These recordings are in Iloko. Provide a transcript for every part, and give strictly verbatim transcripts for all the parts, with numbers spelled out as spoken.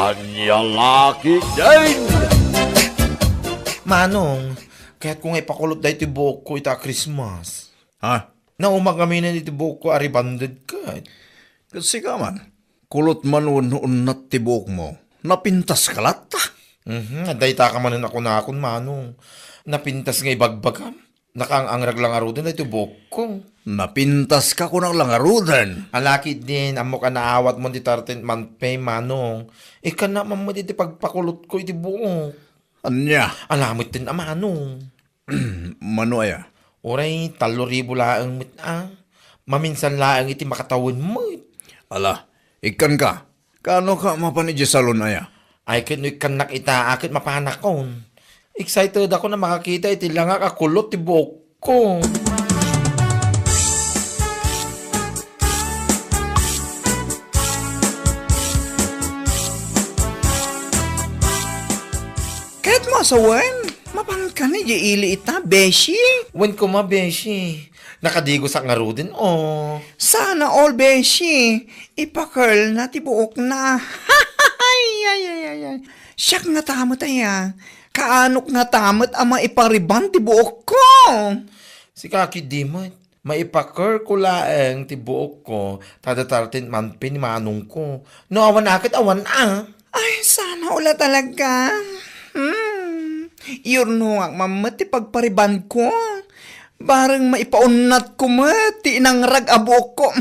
Ania la ketdin? Manong, kayatko nga ipakulot daytoy buokko ita a Christmas. Ha? Naumak ngamin iti buokko a rebonded ket. Ket sika man, kulot man wenno unnat ti buokmo, napintaska latta. Mhm, dayta ka manen a kunakon, Manong. Napintas nga ibagbagam. Nakaang-angrag la ngaruden daytoy buokko. Napintaska kunak la ngaruden. Ala ketdin, ammok a naawatmon ti thirteenth month pay, Manong. Ikkannak man met iti pagpakulotko iti buok. Ania? Ala metten a, Manong. Mano aya? Uray tallo ribu laeng met a. Maminsan laeng iti makatawen met. Ala, ikkanka. Kaano ka mapan idiay salon aya? Ay, ket no ikkannak ita, a ket mapanakon. Excited ako a makakita iti langak a kulot ti buokko. Ket mo asawen, mapanka idiay ili ita, beshi? Wen koma, beshi. Nakadigosak ngaruden, o. Sana all, beshi. Ipa-curl na ti buokna. Ay, ay, ay, ay, ay. Siak ngata met aya. Kaanok ngata met a maipa-rebond ti buokko? Sika ketdi met. Maipa-curl ko laeng ti buokko, ta thirteenth month pay ni manongko. No awan a ket awan a. Ay, sana all a talaga. Hmm. Iyurnongak man met ti pagpa-rebondko. Bareng maipaunnatko met ti inangrag a buokko.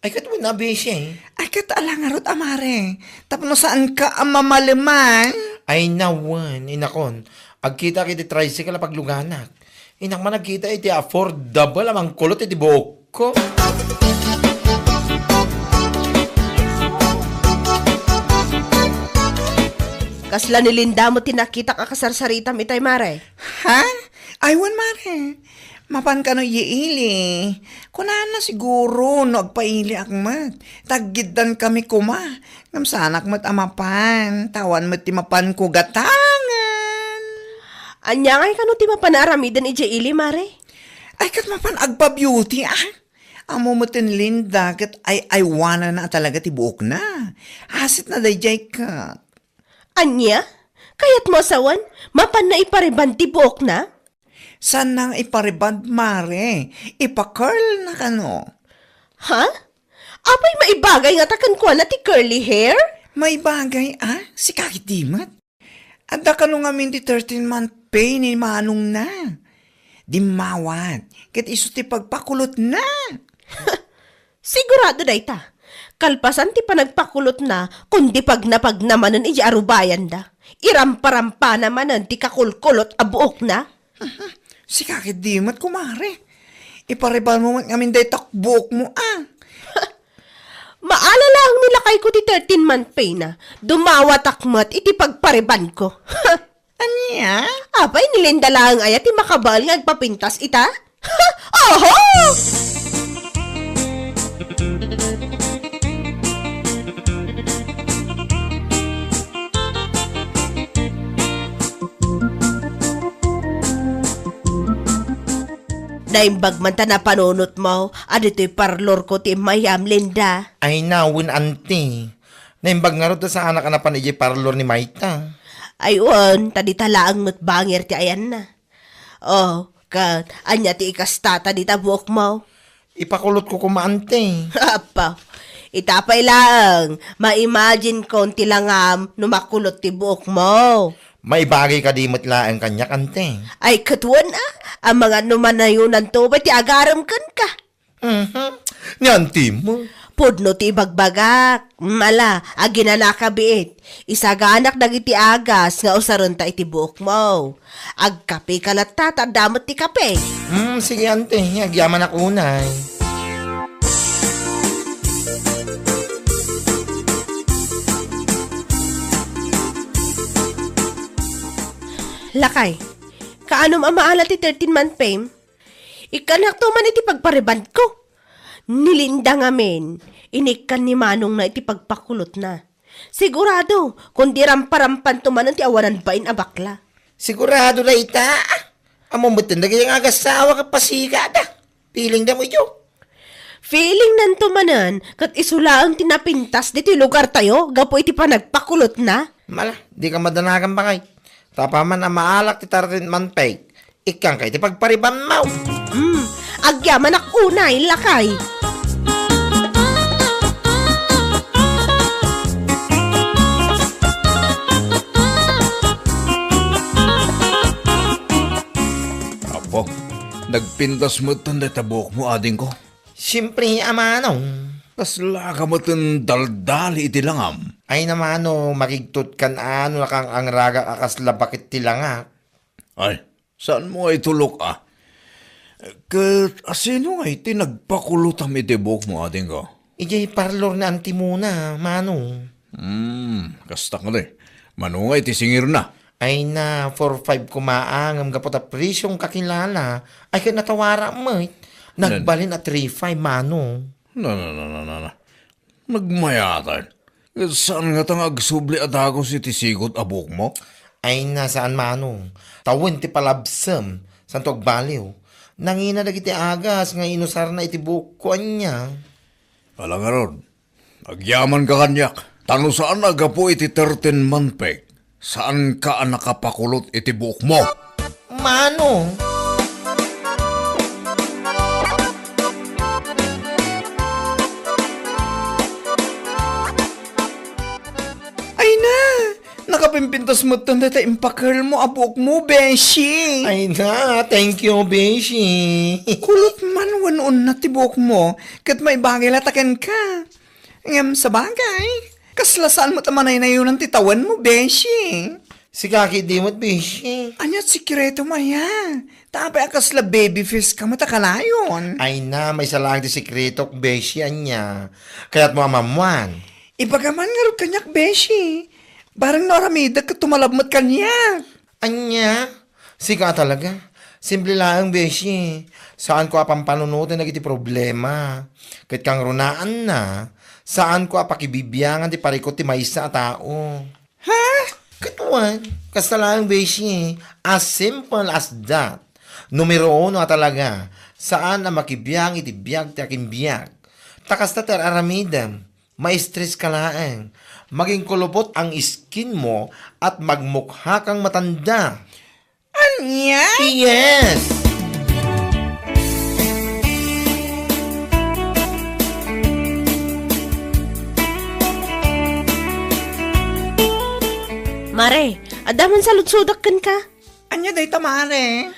Ay, ket wen a, beshi. Ay, ket ala ngarud a, mare. Tapno saanka a mamaleman. Ay, nawen, inakon. Agkitak iti tricycle a pagluganak. Innak man agkita iti affordable a mangkulot iti buokko. Kasla ni Linda met ti nakitak a kasarsaritam itay, mare. Ha? Ay, wen, mare. Mapan kano idiay ili. Kunana siguro no agpailiak met. Taggiddan kami koma. Ngem saanak met a mapan. Ta awan met ti mapanko gatangen. Ania ngay kano ti mapan a aramiden idiay ili, mare? Ay, ket mapan agpa-beauty, ah. Ammo met ni Linda ket ay-aywanana a talaga ti buokna. Asitna daydiay ket. Ania? Kayatmo a sawen, mapanna ipa-rebond ti buokna? Saanna nga ipa-rebond, mare. Ipa-curl na kano. Ha? Apay maibagay ngata kenkuana ti curly hair? Maibagay, a? Sika ketdi met. Adda kano ngamin ti thirteen month pay ni manongna. Dimmawat, ket isu ti pagpakulotna. Sigurado dayta. Kalpasan ti panagpakulotna, kundi pagnapagna manen idiay arubayanda. Iramparampana manen ti kakulkulot a buokna. Sika ketdi met, kumare. Ipa-rebond mo met ngamin dayta buokmo, a. Maalalaang ni lakayko ti thirteen month pay na. Dumawatak met iti pagpa-rebondko. Ania? Apay, ni Linda laeng aya ti makabael nga agpapintas ita? Oho! Naimbag man ta napanunotmo a ditoy parlorko ti immayam, Linda. Ay, nawen, anti. Naimbag ngarud ta saanak a napan idiay parlor ni mayta. Ay, wen, ta dita laeng met bangir ti ayanna. Oh, ket ania ti ikastata dita buokmo? Ipakulotko koma, anti. Apo, ita pay laeng, ma-imagine kon ti langam no makulot ti buokmo. Maibagay kadi met laeng kaniak, anti? Ay, ket wen a, amangan no manayonanto pay ti agarem kenka. Mhm. Ni anti mo. Pudno ti ibagbagak. Mala, aginanaka biit. Isaganak dagiti agas nga usarenta iti buokmo. Agkapeka latta ta adda met ti kape. Hmm, sige, anti. Agyamanak unay. Lakay, kaanom a maala ti thirteen month pay? Ikkannakto man iti pagpa-rebondko. Ni Linda ngamin, inikkan ni manongna iti pagpakulotna. Sigurado, kundi ramparampanto manen ti awanan bain a bakla. Sigurado dayta. Ammom metten dagiti nga agassawa ket pasigada. Piling damo idiay. Feeling nanto manen, ket isu laeng ti napintas ditoy lugartayo gapu iti panagpakulotna. Mala, di ka madanagan, bakay. Tapaman a maalak ti tartinman pek, ikkan kay ti pagparibanmo. Hmm, agyamanak unay, lakay. Apo, nagpintas metten dayta buokmo, adingko. Siempre, a manong. Kasla ka metten daldali iti langam. Ay na, mano, makigtutkan a no nakangragak a kasla baket ti langak. Ay, saan mo nga itulok, a? Ket asino nga iti nagpakulotam iti buokmo, adingko? Idiay parlor ni Auntie Mona, mano. Hmm, kasta kadi. Mano nga iti singirna? Ay na, four five koma, ngem gapu ta presyong kakilala, ay ket natawara met. Nan- Nagbalin a three five, mano. Na, na, na, na, na, na. Nagmayatan. Saan ngata nga agsubli a dagus iti sigud a buokmo? Ay na, saan, mano. Tawen ti palabsem, santo agbaliw. Nangina dagiti agas nga inusarna iti buokko, ania. Ala ngarud, agyamanka kaniak, ta no saan a gapu iti thirteen month peg, saanka a nakapakulot iti buokmo. Mano? Ay na! Nakapimpintas metten dayta impakelmo a buokmo, beshi! Ay na, thank you, beshi! Kulot man wenno unat ti buokmo, ket maibagay la ta kenka. Ngem sabagay, kasla saan met a manaynayonan ti tawenmo, beshi. Sika ketdi met, beshi. Ania ti sekretom aya? Ta apay a kasla baby face ka met a kanayon? Ay na, maysa laeng ti sekretok, beshi, ania. Kayatmo a maammuan? Ibagam man ngarud kaniak, beshi. Bareng no aramidek ket tumalab met kaniak. Ania? Sika talaga. Simple laeng, beshi. Saanko a pampanunoten dagiti problema. Ket kangrunaanna, saanko a pakibibiangan ti parikut ti maysa a tao. Ha? Ket wen, kasta laeng, beshi. As simple as that. Numero uno a talaga, saan a makibiang iti biag ti akinbiag. Ta kasta ti ar-aramidem. Ma-stress ka laeng. Maging kulubot ang skin mo at magmukha kang matanda. Ania? Yes! Mare, adda man saludsodak kenka. Ania dayta, mare?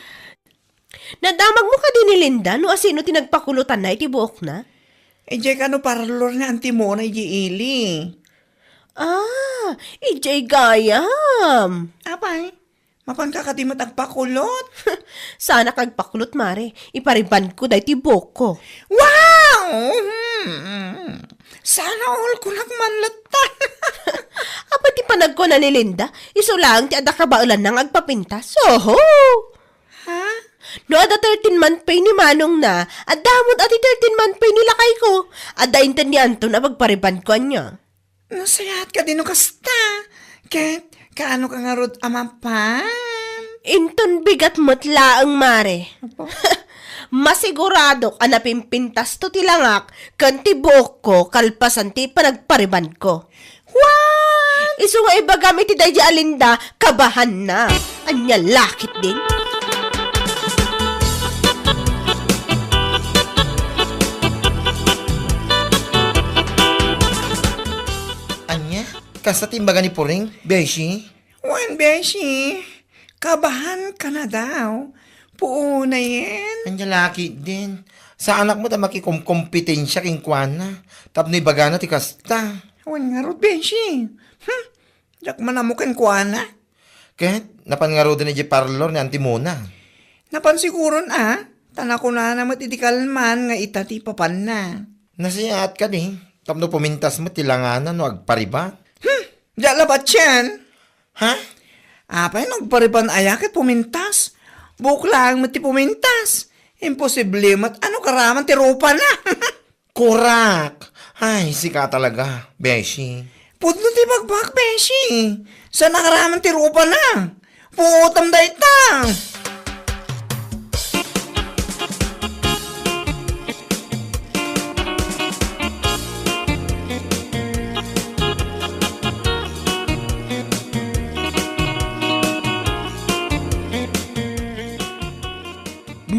Nadamagmo kadi ni Linda no asino ti nagpakulotanna iti buokna? Idiay kano parlor nga Auntie Mona idiay ili. Ah, idiay gayam. Apay, mapanka kadi met agpakulot? Saanak agpakulot, mare. Iparibanko daytoy buokko. Wow! Hmm. Sana all kunak man latta. Apay ti panagkuna ni Linda, isu laeng ti adda kabaelanna nga agpapintas. Oho! Ha? No adda thirteen month pay ni manongna, adda met a ti thirteen month pay ni lakayko. Adda inted ni Anton a pagparibanko ania. Nasayaat kadi no kasta. Ket, kaano ka ngarud a mapan? Inton bigat met laeng, mare. Apo? Masiguradok a napimpintasto ti langak ken ti buokko kalpasan ti panagparibanko. What? Isu nga ibagam iti daydi a Linda, kabahanna. Ania la ketdin? Ania? Kasta ti imbaga ni Puring, beshi? Wen, beshi. Kabahan ka na daw. Puonayen. Ania la ketdin. Saanak met a makikomkompetensia kenkuana. Tapno ibagana ti kasta. Wen ngarud, beshi. Hmm. Diak man ammo kenkuana. Ket, napan ngaruden idiay parlor ni Auntie Mona? Napan siguron a. Ta nakunana met iti kalman nga ita ti ipapanna. Nasayaat kadi. Tapno pumintas met ti langana no agpariban. Hmm. Diak labat sian. Ha? Apay, nagpariban aya ket pumintas? Buok laeng met ti pumintas. Imposible met a no karaman ti rupana. Kurak! Ay, sika talaga, beshi. Pudno ti bagbag, beshi. Saan a karaman ti rupana? Puotam dayta.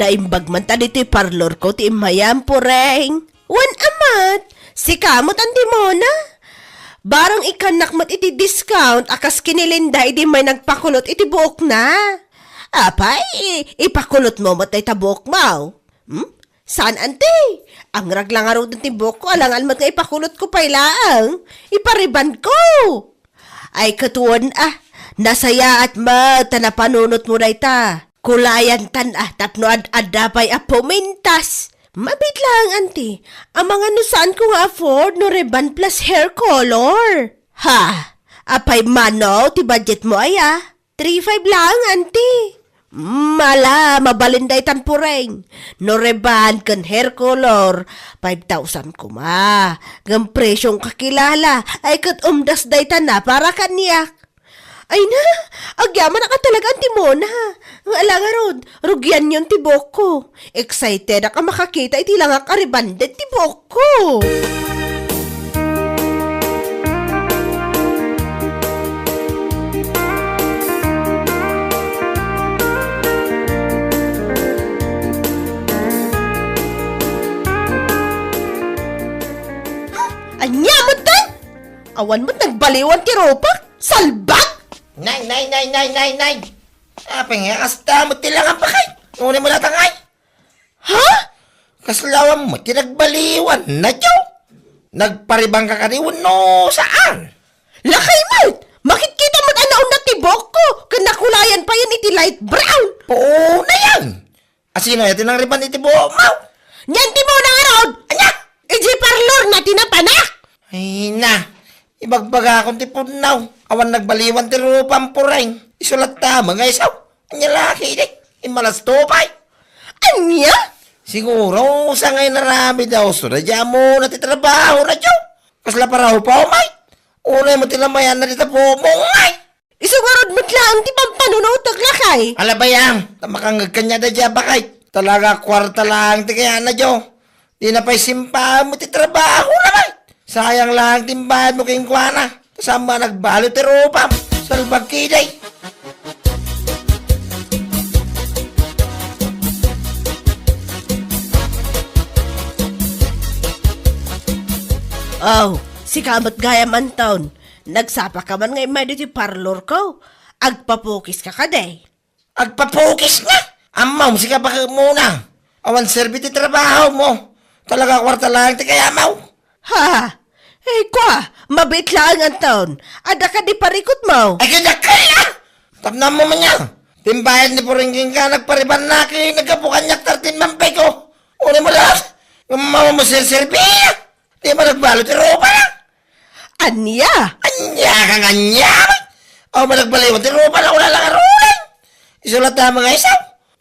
Naimbag man ta ditoy parlorko ti immayam, Pureng. Wen a met, sika met, Auntie Mona. Barang ikkannak met iti discount a kas kinilinda idi may nagpakulot iti buokna. Apay, ipakulotmo met dayta buokmo? Hmm? Saan, Auntie? Angrag la ngaruden ti buokko, alangan met nga ipakulotko pay laeng. Iparibanko. Ay, ket wen a, nasayaat met ta napanunotmo dayta. Kulayantan a tapno ad-adda pay a pumintas. Mabiit laeng, Auntie. Amangan no saanko nga afford no rebond plus hair color. Ha? Apay mano ti budgetmo aya? Three five laeng, Auntie. Mala, mabalin daytan, Pureng. No rebond ken hair color, five thousand koma. Ngem presyong kakilala, ay ket umdas dayta na para kaniak. Ay na, agyamanak a talaga, Auntie Mona. Nga ala ngarud, rugianyon ti buokko. Excitedak a makakita iti langak a rebonded ti buokko. Ania met dayta? Awan met nagbaliwan ti rupak? Salbag! Nay, nay, nay, nay, nay, nay! Apay nga kasta met ti langak, bakay? Ngunit mo latangay? Ha? Kasla awan met ti nagbaliwan, Nadyo? Nagparibangka kadi wenno saan? Lakay met! Makitkita met a naunat ti buokko, ken nakulayan payen iti light brown. Puonayan! Asino aya ti nangrebond iti buokmo? Ni Auntie Mona ngarud! Ania? Idiay parlorna ti napanak! Ay na, ibagbagakon ti pudno. Awan nagbaliwan ti rupam, Pureng. Isu latta met nga isu. Ania la ketdi? Immalasto pay. Ania? Siguro, sa nga inaramid a usto daydiay a Mona ti trabahona, Nadyo. Kasla parahupaw met. Unay met ti namayanna dita buokmo, ngay. Isu ngarud met laeng ti pampanunotek, lakay. Ala, bay-am, ta makangngeg kaniada daydiay a bakay. Talaga, kuarta laeng ti kayatna, Nadyo. Dina pay simpaen met ti trabahona, bay. Sayang laeng ti imbayadmo kenkuana. Ta saan met a nagbalut ti rupam. Salbag ketdi. Aw, sika met gayam, Anton. Nagsapaka man nga immay ditoy parlorko. Agpapukiska kadi? Agpapukis nga! Ammom, sika baket Mona. Awan serbi ti trabahomo. Talaga, kuarta laeng ti kayatmo. Ha? Ay, kua, mabiit laeng, Anton. Adda kadi parikutmo? Ay, kaya kaya! Tapno ammom ania? Ti imbayad ni Pureng kenka, nagparibandna ket naggapu kaniak thirteen month pay ko. Unay mo laeng, nga mawa mo serserbi. Di man nagbalut ti rupana. Ania? Ania kang ania? Awan met nagbaliwan ti rupana, wala lang arulan. Isu latta met nga isu.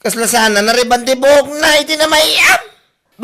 Kasla saan a narebond ti buokna iti namayam.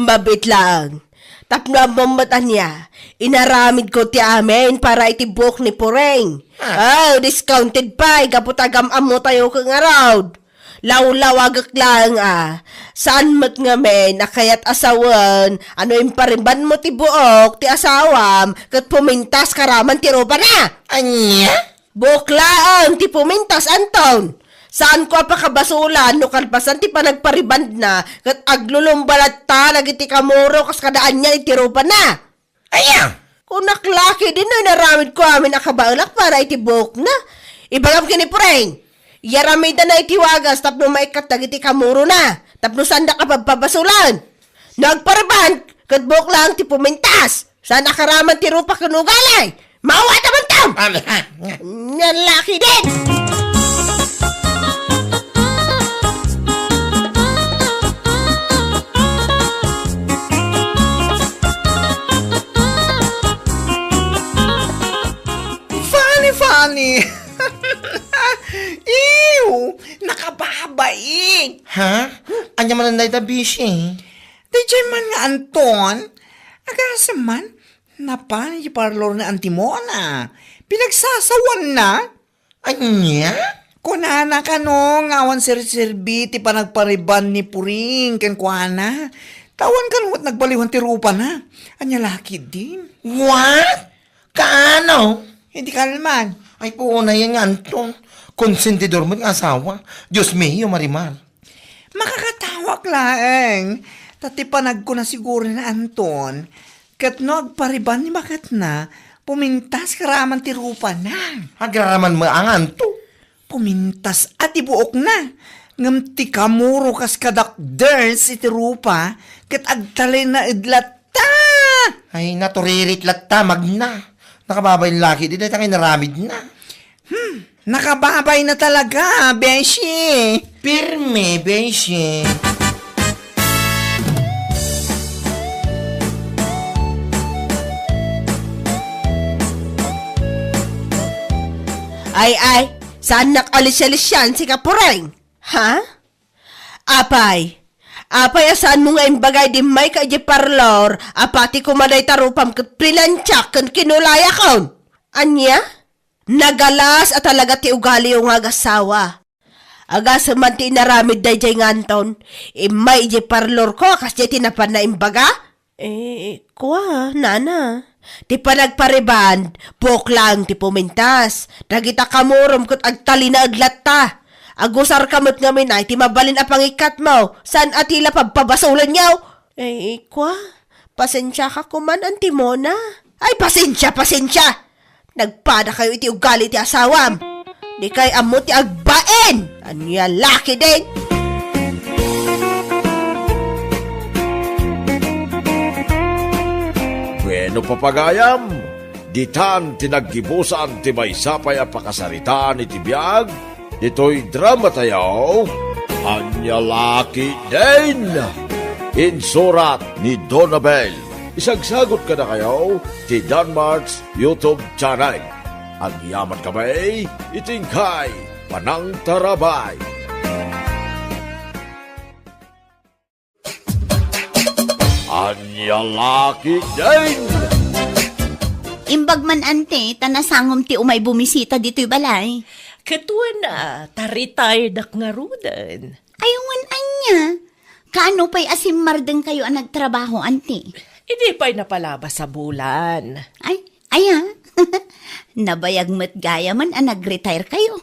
Mabiit laeng. Tapno ammom met ania, inaramidko ti amin para iti buok ni Pureng. Ah. Oh, discounted pay, gapu ta agam-ammotayo ket ngarud. Lawlawagek laeng a, saan met ngamin a kayat a sawen a no imparebondmo ti buok ti asawam ket pumintas karaman ti rupana. Ania? Buok laeng ti pumintas, Anton. Saanko a pakabasolan no kalpasan ti panagparebondna ket aglulumba latta dagiti kamuro kas kada ania iti rupana. Aya? Kunak la ketdin no inaramidko amin a kabaelak para iti buokna. Ibagam ken ni Pureng, iyaramidanna iti wagas tapno maikkat dagiti kamurona, tapno saandak a pabpabasolan. No agparebond, ket buok laeng ti pumintas. Saan a karaman ti rupa ken ugali. Mawat a bantam! Amen. Ania la ketdin! Funny, funny. Ew, nakababain. Ha? Ania man dayta, Bishi? Daydiay man nga Anton, agasem man, napan iti parlor ni Auntie Mona. Pinagsasawanna. Ania? Kunana kano nga awan serserbi ti panagparebond ni Pureng kenkuana. Ta awan kano met nagbaliwan ti rupana. Ania la ketdin? What? Kaano? Idi kalman. Ay, puonayan nga Anton. Konsentidor met nga asawa. Dios mio, Marimar. Makakatawa Kuak laeng, ta ti panagkuna siguro ni Anton, ket no agpariban ni baketna, pumintas karaman ti rupana. Agraraman met nganto? Pumintas a ti buokna, ngem ti kamuro kas kadakders iti rupa, ket agtalinaed latta. Ay, naturirit latta, magna. Nakababay laki, di dayta nga inaramidna. Hmm, nakababay na talaga, beshi. Pirme, beshi. Ay, ay, saannak alis-alisian, sika Pureng? Ha? Apay, apay a saanmo nga imbagay dimmayka idiay parlor a pati koma dayta rupam ket pinantiak ken kinulayakon? Ania? Nagalas a talaga ti ugaliyo nga agasawa. Agasem man ti inaramid daydiay nga Anton, immay idiay parlorko a kasdiay ti napanna imbaga? Eh, kua, nana. Ti panagpariban, buok laeng ti pumintas. Dagita kamurom ket agtalinaed latta. Agusarka met ngamin ay ti mabalin a pangikkatmo. Saan a ti la pabpabasolenyo? Eh, kua, pasensiaka koman, Auntie Mona. Ay, pasensia, pasensia! Nagpadakayo iti ugali ti asawam. Dikay ammo ti agbain. Ania laki din? Bueno, papagayam, ditan ti naggibusan ti maysa pay a pakasaritaan iti biag, ditoy dramatayo, Ania Laki Din! Insurat ni Donabel. Isagsagot kadakayo ti Danmart's YouTube channel. Agyaman kami iti inkay panangtarabay. Ania Laki Din! Imbag man, Auntie, ta nasangom ti umay bumisita ditoy balay. Ket wen a, ta retired ak ngaruden. Ay, wen ania? Kaano pay a simmardengkayo a nagtrabaho, Auntie? Idi pay napalabas a bulan. Ay, aya. Nabayag met gayamen a nag-retire kayo.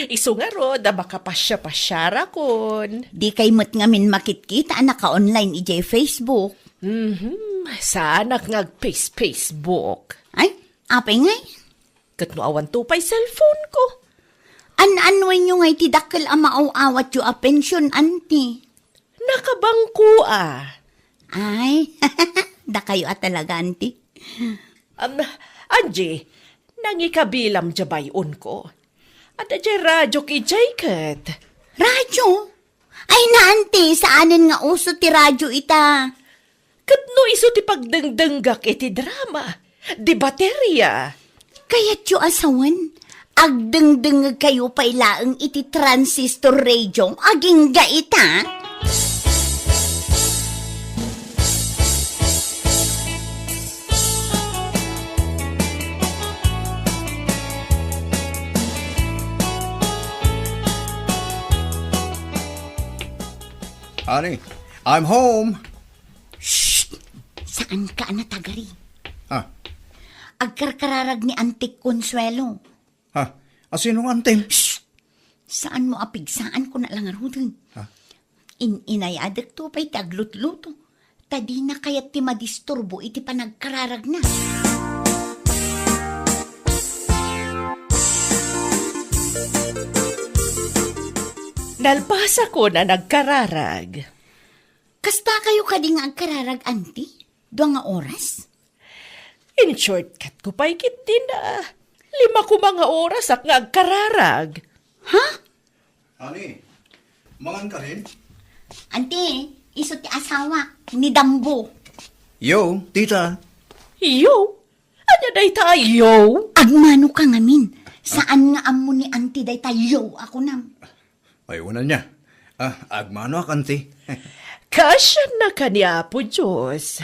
Isu ngarud a makapasiapasiarakon. Dikay met ngamin makitkita a naka-online idiay Facebook. Mhm, saanak nga ag-face-Facebook. Ay, apay ngay? Ket no awanto pay cellphone ko. An-annuenyo ngay ti dakkel a maaw-awatyo a pension, Auntie? Nakabangko a. Ay, dakayo a talaga, Auntie. Am, Angie, nangikabilam diay bay-onko. Adda diay radiok idiay ket. Radyo? Ay, na, Auntie, saanen nga uso ti radyo ita. Ket no isu ti pagdengdenggak iti drama, di bateria. Kayatyo a sawen, agdengdengngegkayo pay laeng iti transistor radio, agingga ita. Honey, I'm home. Shh! Saanka a natagari. Ah. Agkarkararag ni Antik Consuelo. Ha? Asino nga antim? Shh! Saanmo a pigsaan ko na lang ngaruden. Ha? In-inayadekto pay ti aglutluto. Ta dina kayat ti madisturbo iti panagkararagna. Nalpasakon a nagkararag. Kasta kayo kadi nga agkararag, Auntie? Dua nga oras? In-shortcut ko pay ketdin a lima koma nga orasak nga agkararag. Ha? Honey, mangan ka rin? Auntie, isu ti asawa ni Dambo. Yo, tita. Yo? Ania dayta a yo? Agmano ka ngamin. Saan nga ammo ni Auntie dayta yo a kunam? Ay, wen ania. Ah, agmanoak, Auntie. Kaasiannaka ni Apo Dios.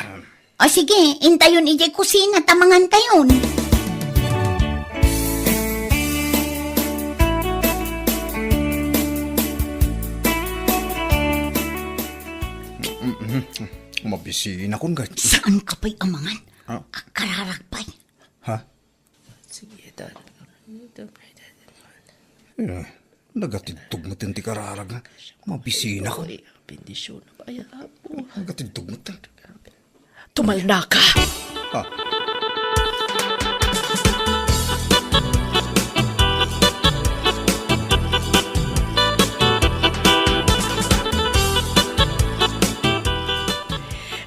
O sige, intayon idiay kusina ta mangantayon. Mabisinakon, guys. Saan ka pay amangan? Ah. Agkararag pay. Ha? Sige, ta-, ito, ito, ito. Eh, Nagatidtog met ti kararag nga mabisina ka. Oy, bendision. Ay, Apo. Nagatidtog met. Tumalnaka. Ah.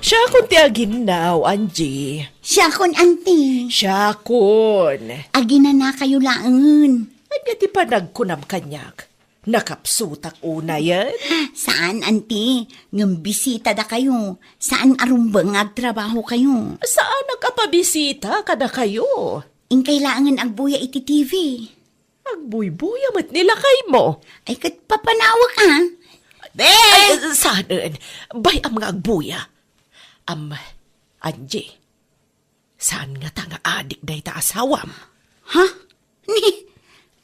Siakon ti aginnaw, Angie. Siakon, Auntie. Siakon. Aginanakayo laengen. Ania ti panagkunam kaniak? Nakapsutak unayen? Saan, Auntie. Ngem bisita dakayo. Saan a rumbeng nga agtrabaho kayo. Saanak a pabisita kadakayo. Inkay laengen agbuya iti T V. Agbuybuya met ni lakaymo. Ay, ket papanawek, a. Be! Ay, saanen. Bay-am nga agbuya. Am, Angie, saan ngata nga adik dayta asawam? Ha? Ni,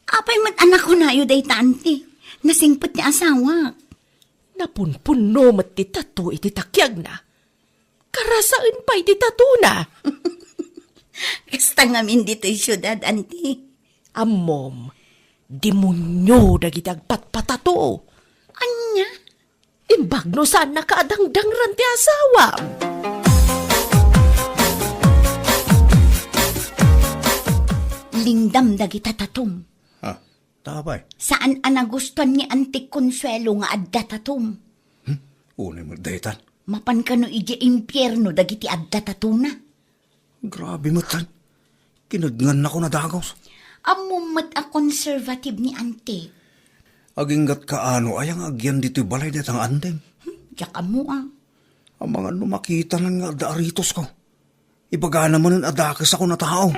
apay met a nakunayo dayta, Auntie? Nasingpet ti asawak. Napunpunno met ti tato iti takiagna. Karasaen pay ti tatona. Kasta ngamin ditoy siudad, Auntie. Ammom, demonio dagiti agpatpatato. Ania? Imbag no saannaka a dangdangran ti asawam. Lingdam dagita tatom. Ha? Tapay? Saan a nagustuan ni Auntie Consuelo nga adda tatom. Hmm? Unay met daytan. Mapan kano idiay impierno dagiti adda tatona. Grabe met tan. Kinedngannako na dagus. Ammom met a conservative ni Auntie. Aginggatka ano aya nga agyan ditoy balay dayta nga andim? Hmm, diak ammo, a. Amangan no makitanan nga adda aritosko. Ibagana manen a dakesakon a tao.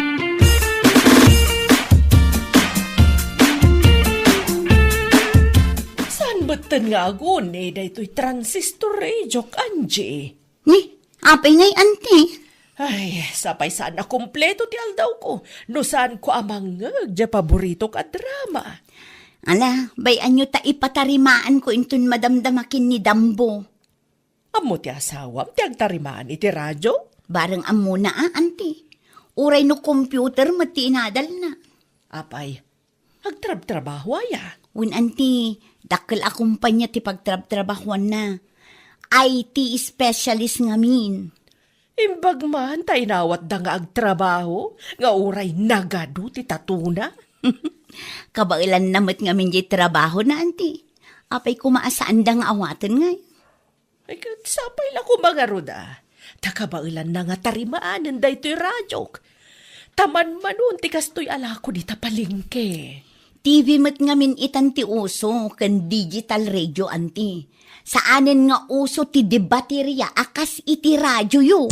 Saan metten nga aguni daytoy transistor radio, Angie? Ni, apay ngay, Auntie? Ay, sapay saan a kompleto ti aldawko no saanko a mangngeg diay paboritok a drama. Ala, bay-anyo ta ipatarimaanko inton madamdama ken ni Dambo. Ammo ti asawam ti agtarimaan iti radio? Bareng ammona a, Auntie. Uray no computer met ti inadalna. Apay, agtrabtrabaho aya? Wen, Auntie, dakkel a kumpanya ti pagtrabtrabahoanna. I T specialist ngamin. Imbag man ta inawatda nga agtrabaho nga uray nagadu ti tatona. Kabaelanna met ngamin diay trabahona, Auntie. Apay koma a saanda nga awaten ngay? Ay, ket sapay la koma ngarud a ta kabaelanna nga tarimaanen daytoy radiok. Ta manmanon ti kastoy a lako dita palengke. T V met ngamin itan ti uso ken digital radio, Auntie. Saanen nga uso ti debateria a kas iti radioyo.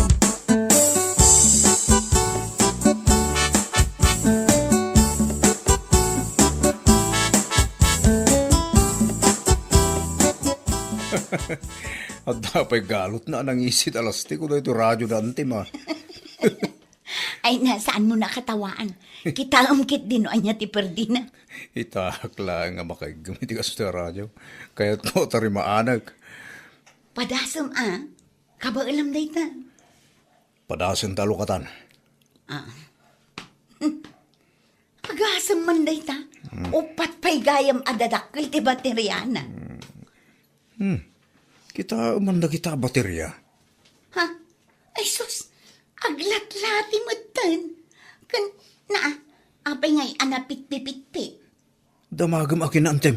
Adda pay galotna a nangisit a lastiko daytoy radio da, Auntie, a. Ay, na, saanmo nakatawaan? Kitaem ketdi no ania ti perdina. Itaak laeng a makaiggem iti kastoy a radio. Kayatko a tarimaanek. Padasem a, kabaelam dayta. Padasem ta lukatan. Ah. Agasem man dayta. Hmm. Uppat pay gayam a dadakkel ti bateriana. Hmm. Hmm. Kitaem man dagita a bateria. Ha? Ay sus, aglatlati metten. Ken, naa, apay ngay a napitpipitpi? Damagem a kinaantem.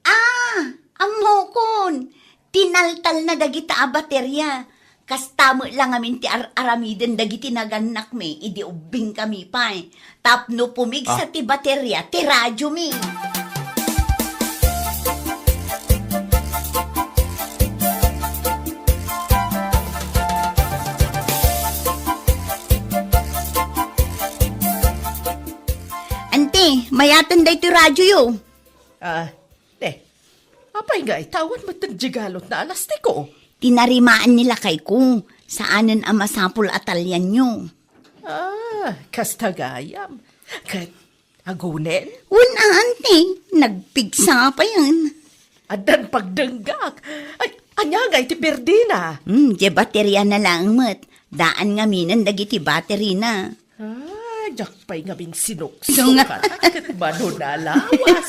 Ah, ammokon. Tinaltalna dagita a bateria. Kasta met la ngamin ti ar-aramiden dagiti nagannakmi idi ubbingkami pay. Tapno pumigsa Ah. ti bateria ti radiomi. Auntie, mayaten daytoy radioyo. Ah, te. Apay ngay, ta awan met ti galotna a lastiko? Tinarimaan ni lakayko, saanen a masapul a talianyo. Ah, kasta gayam. Ket, agunen? Wen, Auntie, nagpigsa payen. Addan pagdenggak. Ay, ania ngay ti perdina? Hmm, diay bateriana laeng met. Daan ngaminen dagiti baterina. Ay, Diak pay ngamin sinuksukan ket mano nalawas.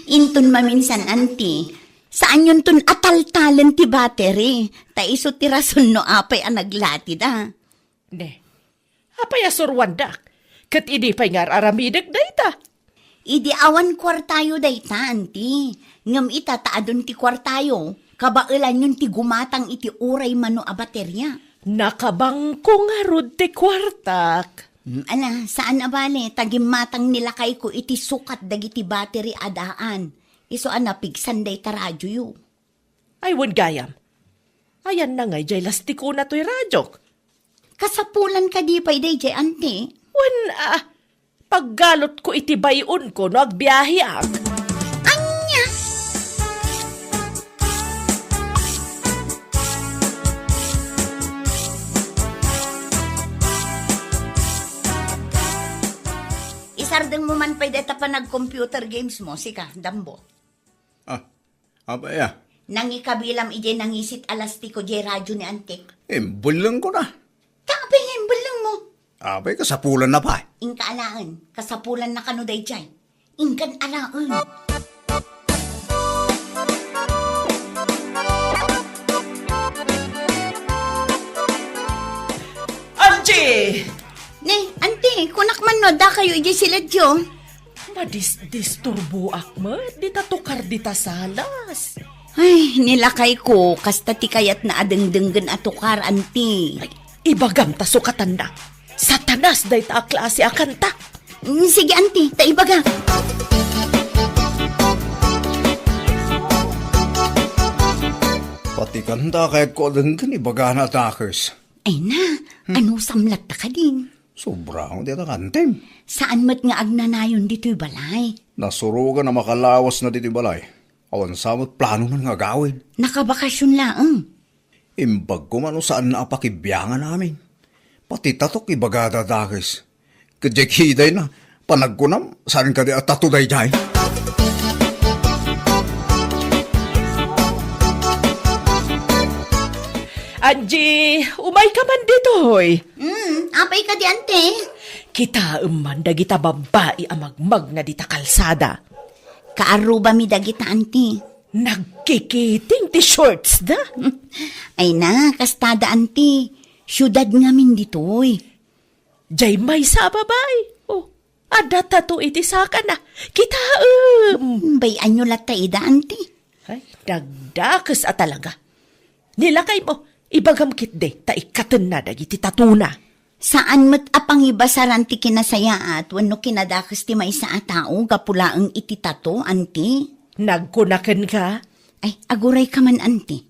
Inton maminsan, anti, saanyonton a taltalen ti battery, ta isu ti rason no apay a naglatida. Ne, apay a surwandak? Ket idi pay nga ar-aramidek dayta? Idi awan kuartayo dayta, anti. Ngem ita ta adun ti kuartayo, kabaelanyon ti gumatang iti uray mano a baterya. Nakabangko ngarud ti kuartak. Mm, ala, saan a bale, ta gimmatang ni lakayko iti sukat dagiti battery a daan. Isu a napigsan dayta radioyo. Ay, wen gayam. Ayanna ngay jay lastikona toy radiok. Kasapulan kadi pay dayjay, anti? Wen, ah, paggalotko iti bay-onko no agbiaheak. Ania? Isardengmo man pay dayta panag-computer games mo, sika, Dambo. Ah, apay a? Nangikabilam idiay nangisit a lastiko diay radio ni Antik. Imbellengko na. Ta apay nga imbellengmo? Apay, kasapulanna pay. Inka alaen, kasapulanna kano dayjay. Inkan alaen. Angie! Ne, anti, kunak man no, dakayo idiay siledyo. Madisdisturboak met dita tukar dita salas. Ay, ni lakayko, kasta ti kayatna a dengdenggen a tukar, anti. Ay, ibagam ta sukatanna. Satanas dayta a klase a kanta. Mm, sige, anti, ta ibagak. Pati kanta kayatko a denggen, ibagana a dakes. Ay na, hmm. Anusam latta kadin? Sobra nga dita kantim. Saan met nga agnanayon ditoy balay? Nasurogan a makalawasna ditoy balay. Awan sa met planonan nga agawid. Nakabakasyon laeng. Imbagko man no saanna a pakibiangan amin. Pati tatok ibagada dakes. Ket diay kidayna, panagkunam, saan kadi a tato daydiay? Angie, umayka man ditoy. Hmm, apay kadi, ante? Kitaem man dagita babbai a magmagna dita kalsada. Kaarrubami dagita, anti. Nagkikiting ti shorts da. Ay na, kastada, anti. Siudad ngamin ditoy. Jay maysa a babai. Oh, adda tato iti sakana. Kitaem. Hmm, bay-anyo latta ida, anti. Ay, dagdakes a talaga. Nilakaymo, ibagam ketdi ta ikkatenna dagiti tatona. Saan met a pangibasaran ti kinasayaat wenno kinadakes ti maysa a tao gapu laeng iti tato, anti? Nagkuna kenka? Ay, agurayka man, anti.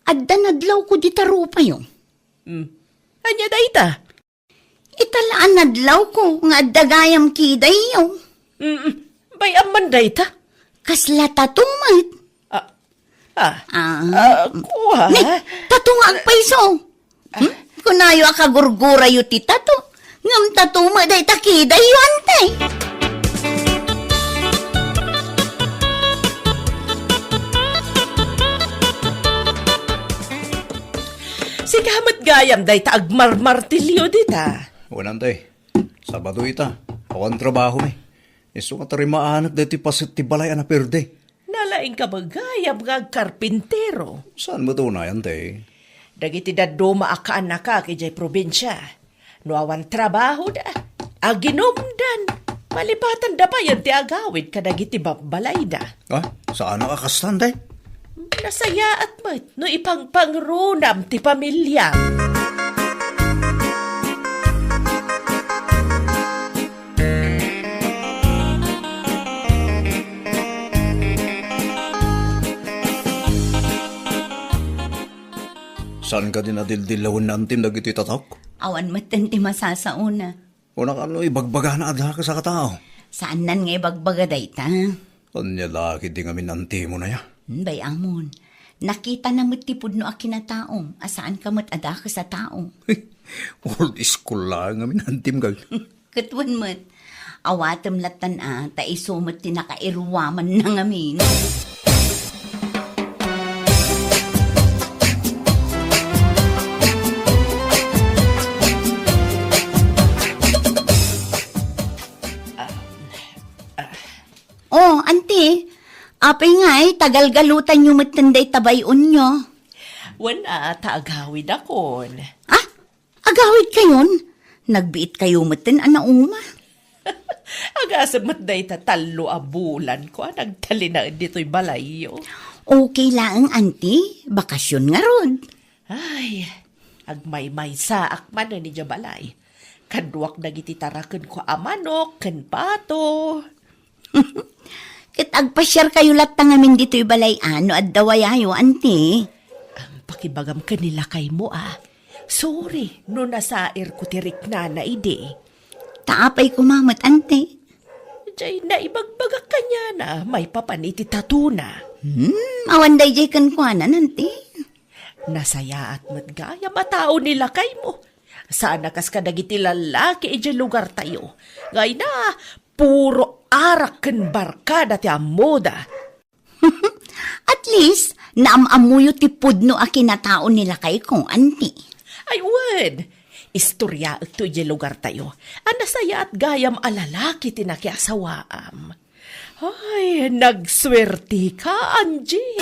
Adda nadlawko dita rupayo. Hmm. Ania dayta? Ita la a nadlawko nga adda gayam kidayyo. Mm, bay-am man dayta. Kasla tato met. Ah, ah, ah, kua? Ne, tato nga agpayso. Hmm? Kunayo a kagurgurayo ti tato. Ngem tato met dayta kidayyo, ante. Sika met gayam dayta agmarmartilyo dita. Wen, ante. Sabado ita. Awan trabahomi. Isu nga tarimaanek daytoy paset ti balay a naperde. Nalaingka met gayam nga agkarpintero. Saan met unay, ante? Dagiti dadduma a kaannakak idiay probinsia. No awan trabahoda, aginumdan. Malipatandan pay ti agawid kadagiti babbalayda. Ah, saanak a kasta, ante? Nasayaat met no ipangpangrunam ti pamiliam. Saan kadi a dildillawennam ti dagiti tatok? Awan met ti masasaona. Wen, no ibagbagana a dakes a katao. Saannan nga ibagbaga dayta. Ania la ketdi ngamin antimon aya? Hmm, bay-amon. Nakitana met ti pudno a kinataom a saanka met a dakes a tao. Old school laeng ngamin antim, gal. Ket wen met, awatem lattan a, ta isu met ti nakairuamanna ngamin. Apay ngay, ta galgalutanyo metten dayta bay-onyo? Wen a, ta agawidakon. Ah? Agawidkayon? Nagbiitkayo metten a nauma? Agasem met dayta tallo a bulanko a nagtalinaed ditoy balayyo. Okay laeng, Auntie. Bakasyon ngarud. Ay, agmaymaysaak manen idiay balay. Kaduak dagiti tarakenko a manok ken pato. Ket agpasiarkayo latta ngamin ditoy balay a no adda wayayo, Auntie. Ang pakibagam ken ni lakaymo a, sorry no nasairko ti riknana idi. Ta apay koma met, Auntie? Jay naibagbagak kaniana, maipapan iti tatuna. Hmm, awan dayjay kenkuana, Auntie. Nasayaat met gayam a tao ni lakaymo. Saan a kas kadagiti lallaki idiay lugartayo. Nga ina, puro arak ken barkada ti ammoda. At least, naam-ammoyo ti pudno a kinatao ni lakayko, Auntie. Ay, wen. Istoryaekto idiay lugartayo a nasayaat gayam a lalaki ti nakiasawaam. Ay, nagsuertika, Angie.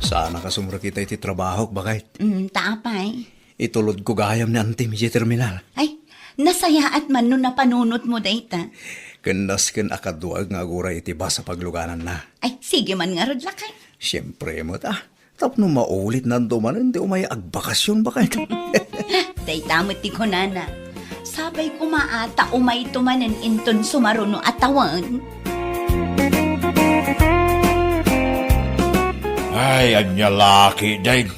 Saan a kasumrekita iti trabahok, baket? Mm, ta apay? Itulodko gayam ni Auntie idiay terminal. Ay, nasayaat man no napanunotmo dayta. Ken nasken a kaduaek nga aguray iti bus a paglugananna. Ay, sige man ngarud, lakay. Siempre met a. Tapno maulitnanto manen ti umay agbakasyon, baket. Dayta met ti kunana. Sapay koma a ta umayto manen inton sumaruno a tawen. Ay, ania la ketdin.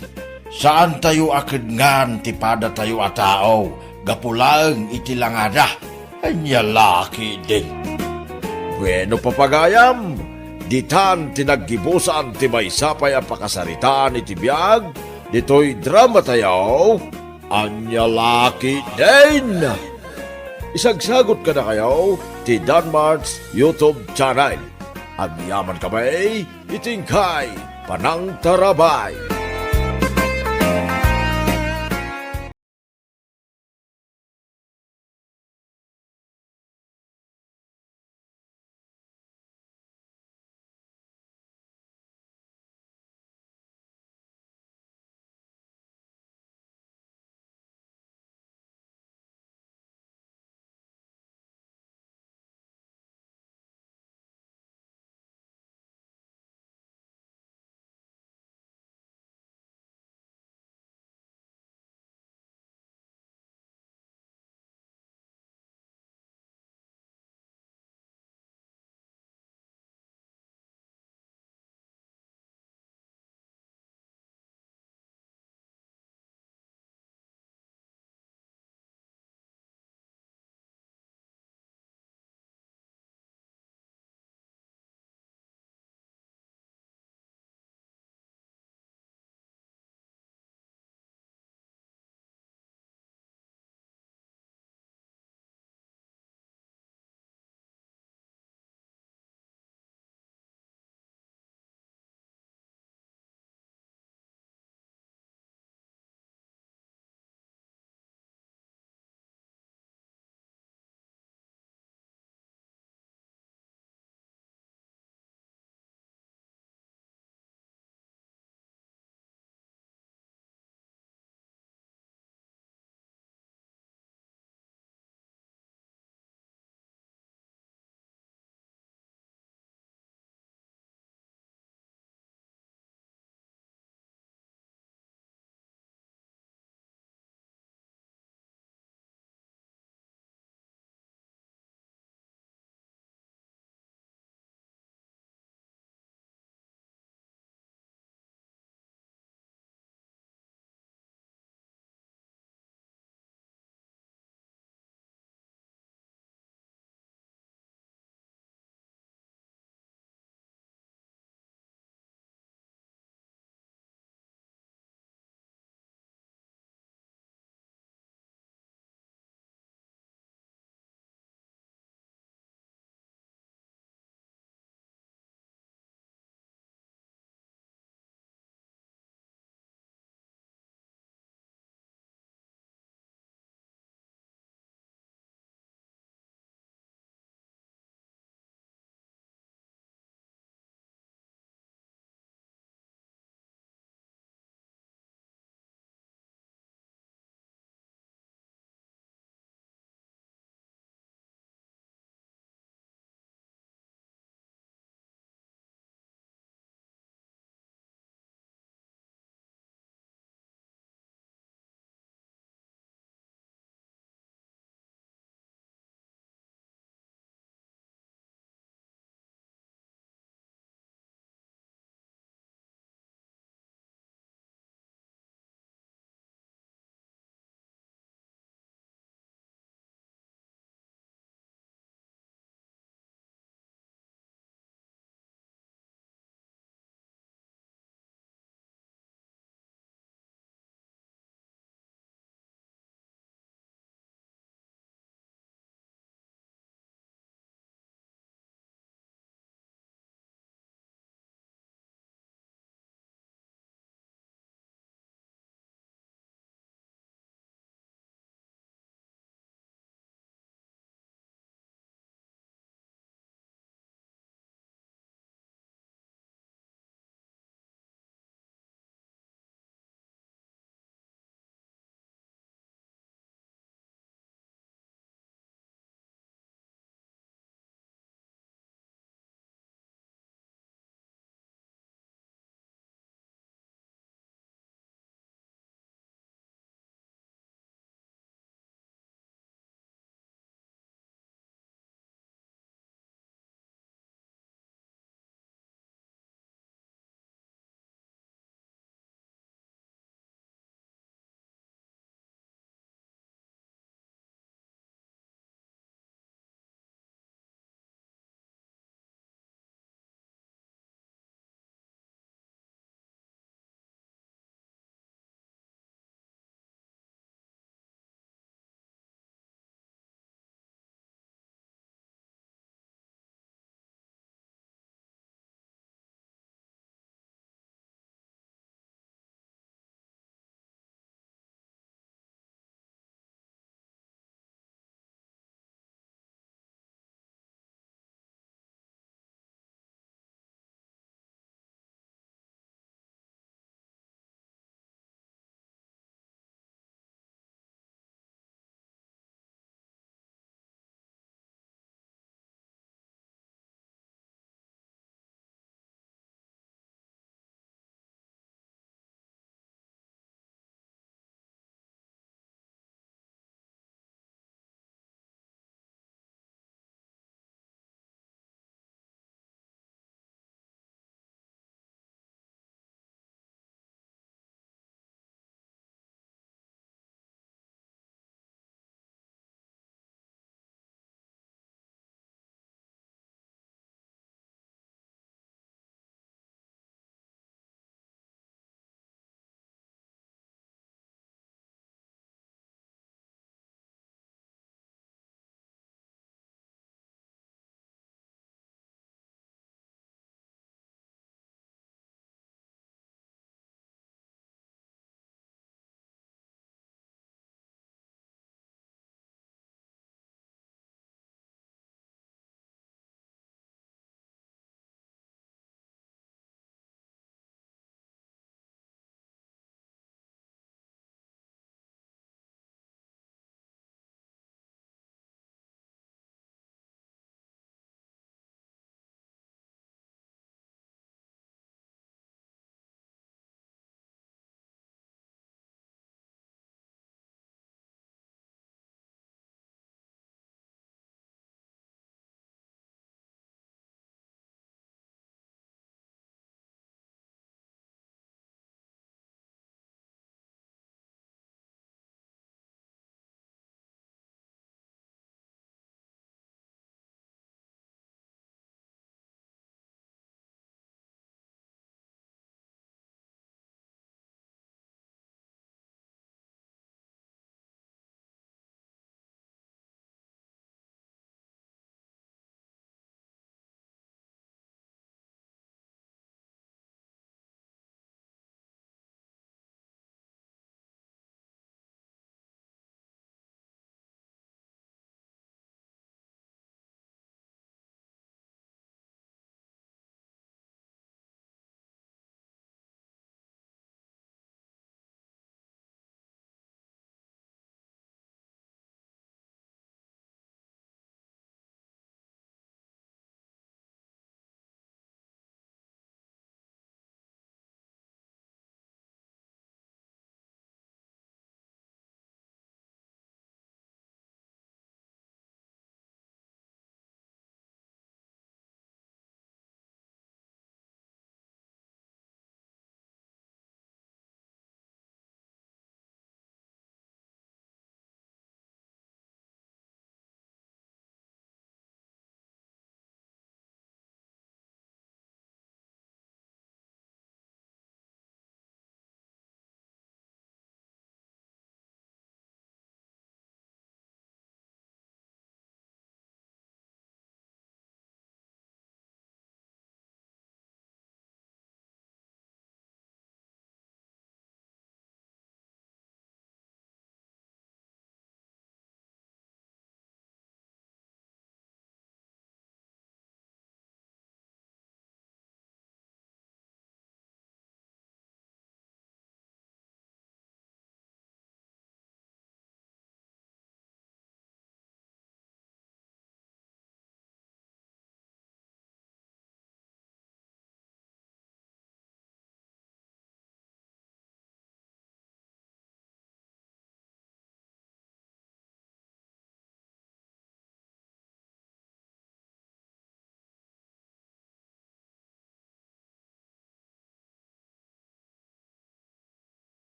Saantayo a kenngan ti padatayo a tao gapu laeng iti langada. Ania la ketdin. Bueno, papagayam, ditan ti naggibusan ti maysa pay a pakasaritaan iti biag ditoy dramatayo. Ania la ketdin. Isagsagot kadakayo ti Danmart's YouTube channel. Agyamankami iti inkay panangtarabay.